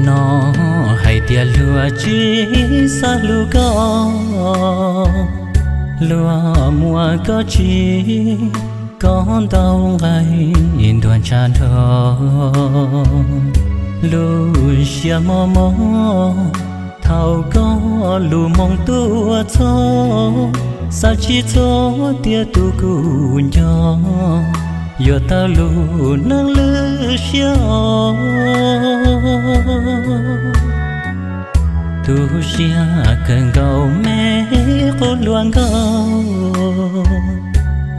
No hais tias luag tsis xav hlub koj, luag muab koj tsim, koj ntaus nqaij ntuag ntshav nrho. Lub siab mob mob thaum koj lus moo tuaj txog, xav tsis txog tias tus kuv nco yuav tawg lub neej lwj siab os. Tu siab kawg nkaus me qub hluas nkauj,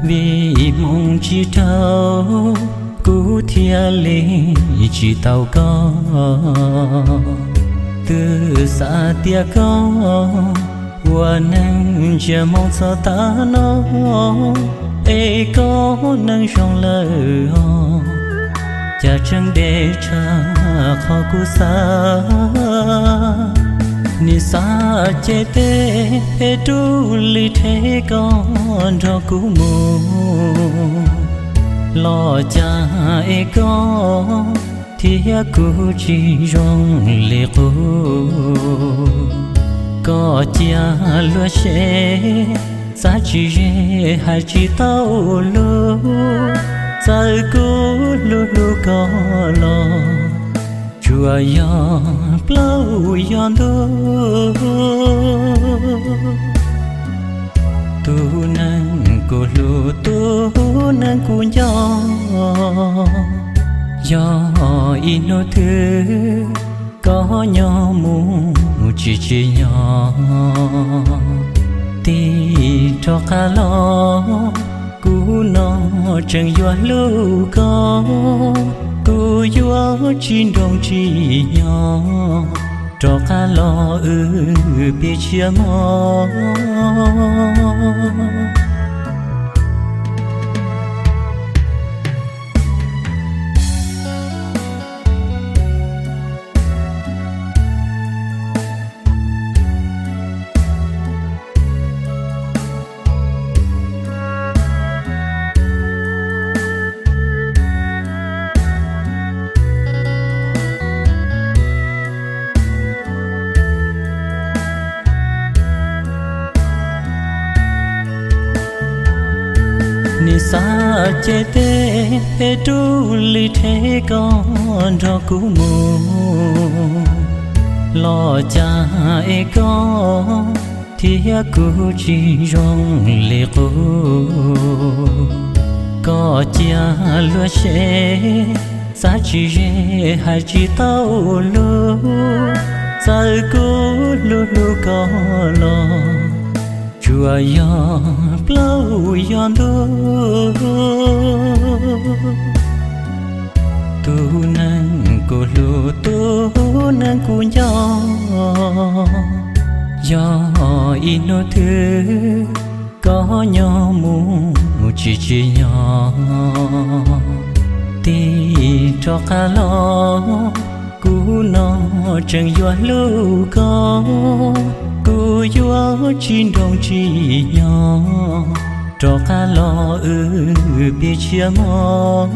vim hmoo tsis raug kuv thiaj li tsis tau koj. Twb xav tias koj ua neej ntsiag moo txog tav no, es koj neej zoo lawm os, cas tseem deb tshaj qhov kuv xav. Nim xav ces tej phem rub li rhe koj nrog kuv mus, los cas es koj thiab kuv tsis zoo li qub. Koj cia luag seb, xav tsis ze hais tsis tau lus, txawm kuv hlub hlub koj los tsuas yog plaub yog ntug. Tus neeg kuv hlub, tus neeg kuv nco, yog ib hnub twg koj nyob mus tsis tsim nyog, tig rov qab los, kuv no tseem yuav hlub koj, kuv yuav tsis nroo tsis nyo, rov qab los wb pib tshiab mog. Nim xav ces tej phem rub li rhe koj nrog kuv mus, los cas es koj thiab kuv tsis zoo li qub. Koj cia luag seb, xav tsis ze hais tsis tau lus, txawm kuv hlub hlub koj los tsuas yog plaub yog ntug. Tus neeg kuv hlub, tus neeg kuv nco, yog ib hnub twg koj nyob mus tsis tsim nyog, tig rov qab los, kuv no tseem yuav hlub koj, kuv yuav tsis nroo tsis nyo, rov qab los wb pib tshiab mog.